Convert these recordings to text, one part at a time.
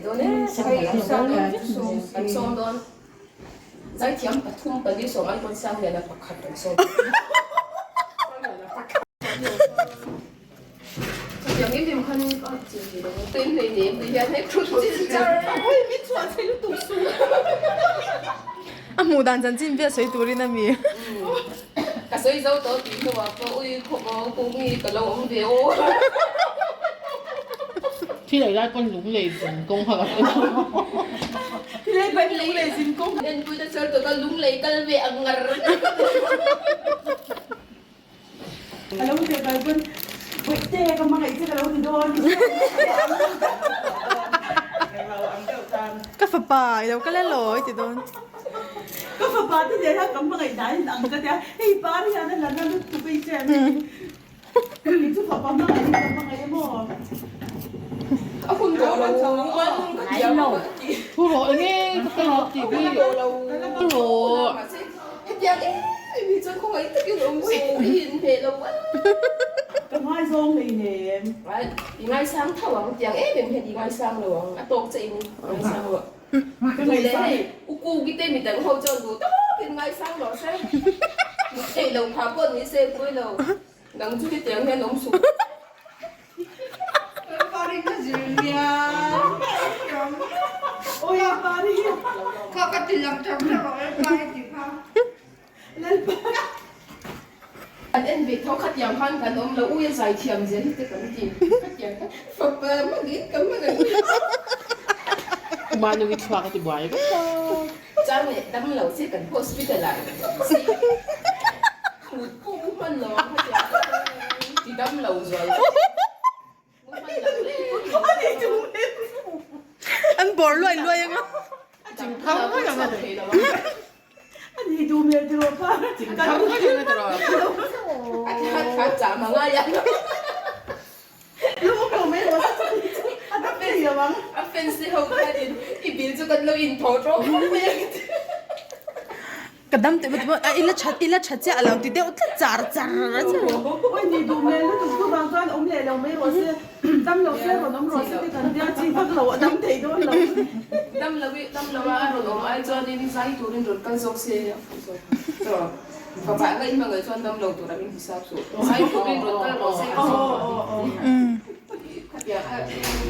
dawn e. Kan sawm dawn. Zaithiam pathum pali sawm ai pawn Sangliana pakhat kan sawm. Chutiang em em khan ka chil thei lo a. Tuin hlei nem tih hian hei thut chil char ui min chhuah thei lutuk suh. A hmuh dan chanchin vel sawi turin a mi. Ka sawi zo tawh tih hnuah pawh ui khawp aw kung hi ka lo awm ve aw. Thil ei lai pawn lung lei zin kawng kha ka hre lo. Thil ei pawn lung lei zin kawng. Enpui ta char tawh ka lung lei kal ve ang ngar. A lo tir kal pawn Bawihte ka hmangaih che ka lo ti dawn. Ka fapa i lo kal elaw i ti dawn. Ka fapa te nen hian ka hmangaih dan in ang ka tia hei par hian a la na lutuk a i che em i chu fapa hmangaih hi ka hmangaih emaw. A hun tawh lo man ka thiam a ti. Thu rawh enge ka fel lo tih hi. Thu rawh. Hetiang em em hi chuan khawngaih takin awm suh i inhmeh lo a. Ka ngaizawng hleinem. I ngaisang tho ang tiang em em hian i ngaisang lo ang a tawk che in ngaisang lo. Ka ngaisang. Hei u Kuki te midang ho chuan duh tawkin ngaisang lo se. Theih lo kha pawh ni se pui lo. Nang chu hetiang hian awm suh. An en ve tho khatiang khan kan awm lo ui a zai thiam zel hi te kan ti khatiang khan fapa hmangin ka hmang ang. Manu i thluak a ti buai vek a. Chang leh dam lo che kan hospital ah mut pawh mu hman lo ang khatiang khan ti dam lo zual mu hman lo le. An bawr luai luai ang a. Chingphang mai ang a. Ani duh hmel tiraw kha. Chingphang mai ang a tiraw. A thla thla chah ma ngai ang. Lu ko mai rawh a dam thei lo ang. A fans te ho khanin i bill chu kan lo inthawh tawh khawp mai ang ti. Ka dam teh maw a ila that ila tha chiah a lo ti deuh tlat char char a che. Oi ni duh hmel lutuk chu vang chuan awm leh lo mai rawh se dam lo se rawn awm rawh se ti kan tia chi vak lo a dam thei dawn lo. Dam lo i dam lo a a rawn awm ai chuanin zai turin rawn kal zawk se a fuh zawk ang. Fapa nga i hmangaih chuan dam lo tur a min hisap suh. Zai turin rawn kal rawh se a zawk ang. Khatiang a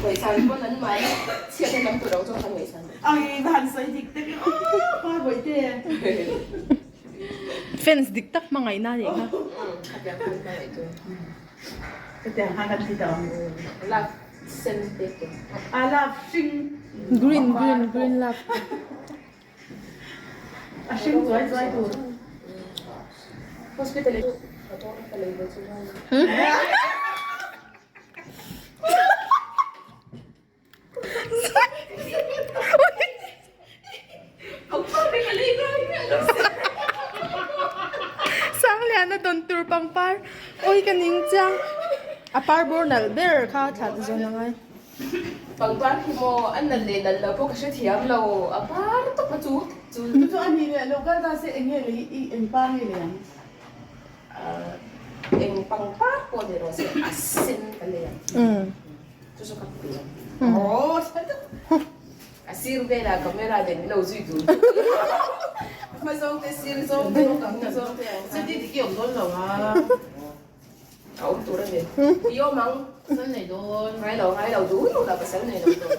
ngaihsan pawn an mahni chhiatna lam tur ang chuan kan ngaihsan. Ai va han sawi dik tak e aw pa bawihte. Fans dik tak hmangaihna anih kha. Khatiang khan hmangaih chu. Khatiang khan kan ti tawh ang. Love sen te te. A love hring. Green green green love. A hring chuai chuai tur. Hospital chu ka dawn ka lei ve chu. Sangliana dawn tur pangpar ui ka ning chiang a par bawr nalh ber kha thla te zawn angai. Pangpar khi maw a nalh leh nalh loh pawh ka hrethiam lo a par tawp a chu chu chu a nih leh loh kal ta se eng nge lei i eng par nge lei ang? Eng pangpar pawh ni rawh se a sen ka lei ang. Chu chu ka hmu lo. A sir velah camera nen min lo zui dun dun. Hma zawng te sir zawng te hma zawng te ang. Chuti dik i awm dawn lo a. A awm tur a ni. I awm ang. Pasal nei dawn. Ngai lo ngai lo duh duh la pasal nei lo dawn.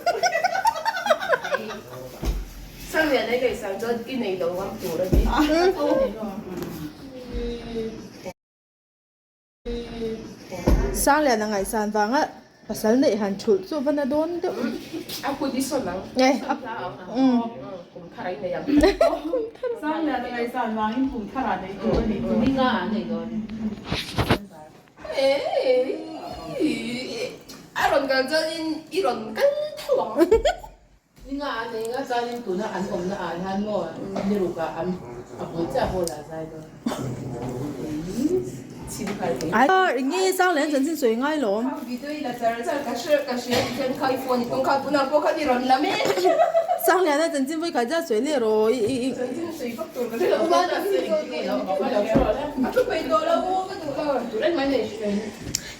Sanglian ei ngaihsang chuan i nei lo ngam tur a ni. Sanglian a ngaihsan vanga pasal neih han thulh chu va na dawn deuh. A kut i sawn ang. Eh. Sawn hla ang. Kum thar a i nei ang. Sanglian a ngaihsan vangin kum thar ah nei tur a nih chu. Ninga ah nei dawn. A rawn kal chuanin i rawn kal tho ang. Ninga ah nei nga chuanin tuna an awmna ah hian maw niruk ah an a bul chiah ball ah zai dawn. Ai enge Sanglian chanchin sawi ngai lawm. Sangliana chanchin vawi khat zat sawi leh rawh i i.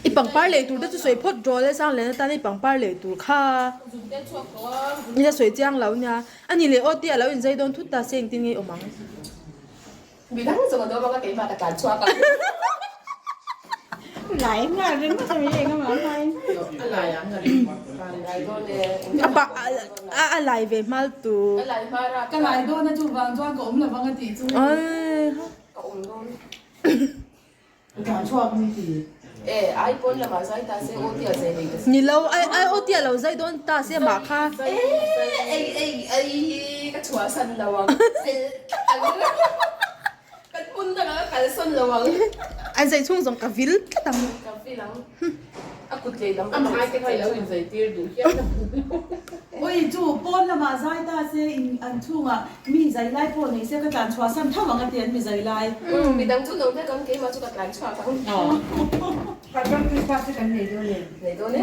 I pangpar lei tur te chu sawi phawt rawh le Sangliana tan i pangpar lei tur kha i la sawi chiang lo nia. A ni leh aw tia a lo inzai dawn thut ta se engtin nge i awm ang? Midang zawng a dawm anga keimah ka tlan chhuak ang. Lai nghal ringawt a mi engemaw a hmain. A lai ang a ring Lai dawn e. A pa a a lai ve hmal tu. A lai hma rak. Ka lai dawn a chuvang chuan ka awm lovang a tih chu. Ai. Ka awm dawn. Ka tlan chhuak ni ti. E ai pawn lamah zai ta se aw tia zai nei ta se. Ni lo ai ai aw tia lo zai dawn ta se mah kha. E ei ei ei ka chhuahsan lo ang. Kan hmun dangah ka kalsawn lo ang. An zai chhung zawng ka vil tlat ang. Ka vil ang. A kut lei lam. Amah ai te kha i lo inzai tir duh hial a. Oi chu pawn lamah zai ta se in an chhungah mi zai lai pawh nei se ka tlan chhuah san tho ang a ti an mi zai lai. Midang chu lo vek ang keimah chu ka tlan chhuak ang. Pathian Christmas hi kan nei dawn em? Nei dawn e.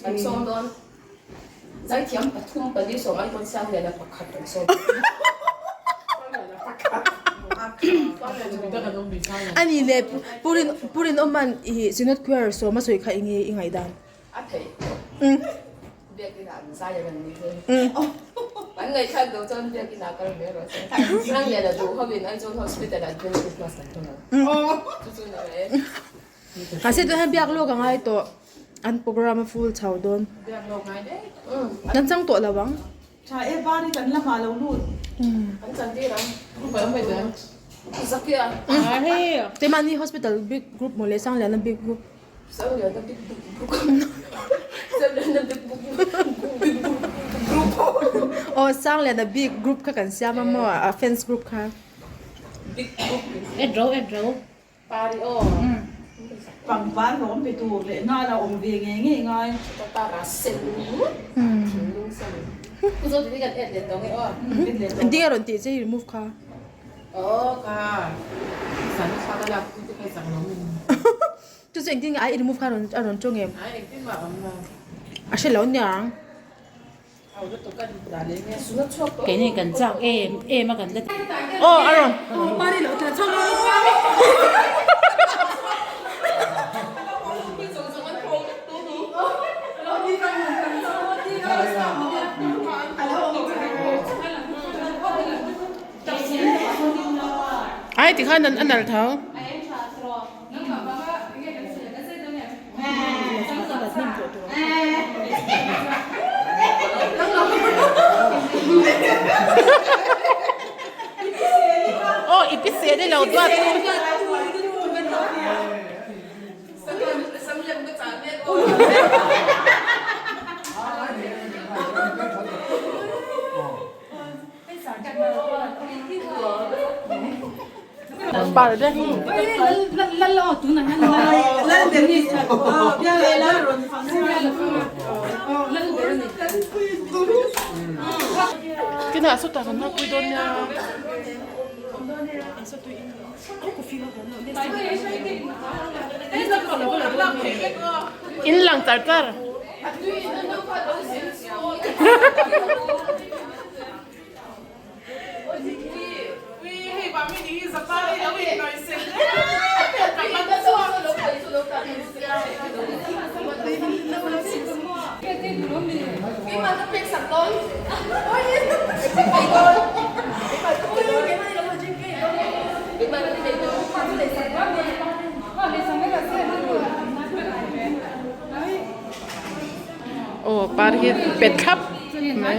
Kan sawm dawn. Zaithiam pathum pali sawm ai pawn Sangliana pakhat kan sawm. Ani leh Purin Purin awman i Synod Choir sawm a sawi kha enge i ngaihdan? A theih tawh. Biakin ah an zai ang an ni hle. An ngaihthlak lo chuan biakin ah kal mai rawh se. Sangliana duh ho in Aizawl Hospital ah Advent Christmas an hmang ang. Chu chu ni mai e. Mahse tunah hian biak lawk a ngai tawh. An program a full chho dawn. Kan chang tawh lo ang. Tha e var hi kan lamah lo lut. Kan chan tir ang. Zakia. Keimahni hospital big group maw le Sangliana big group. Sangliana big group. Sangliana big group. Aw Sangliana big group kha kan siam a maw a fans group kha. Big group. Edro edro. Pari aw. Pangpar rawm pe tur leh nghal a awm ve ngei ngei ngai. Chutah para sen thinlung sen. Pu Zo tih hi kan et leh tawh nge aw. Et leh tawh. Engtin nge rawn tih che i remove kha? Aw ka san thla ka lak pui te kha i chak lo min. Chu chu engtin nge ai i remove kha a rawn tawng em? Ai engtin mah awm lo. A hre lo niang. Keini kan chak em em a kan la Aw a rawn. Ai tikhan an a nalh tho. Aw i pi se ni lo duat. Par de. Kina sawtah kan nghak pui dawn nia. In lang char char. Aw par hi pet thlap mai.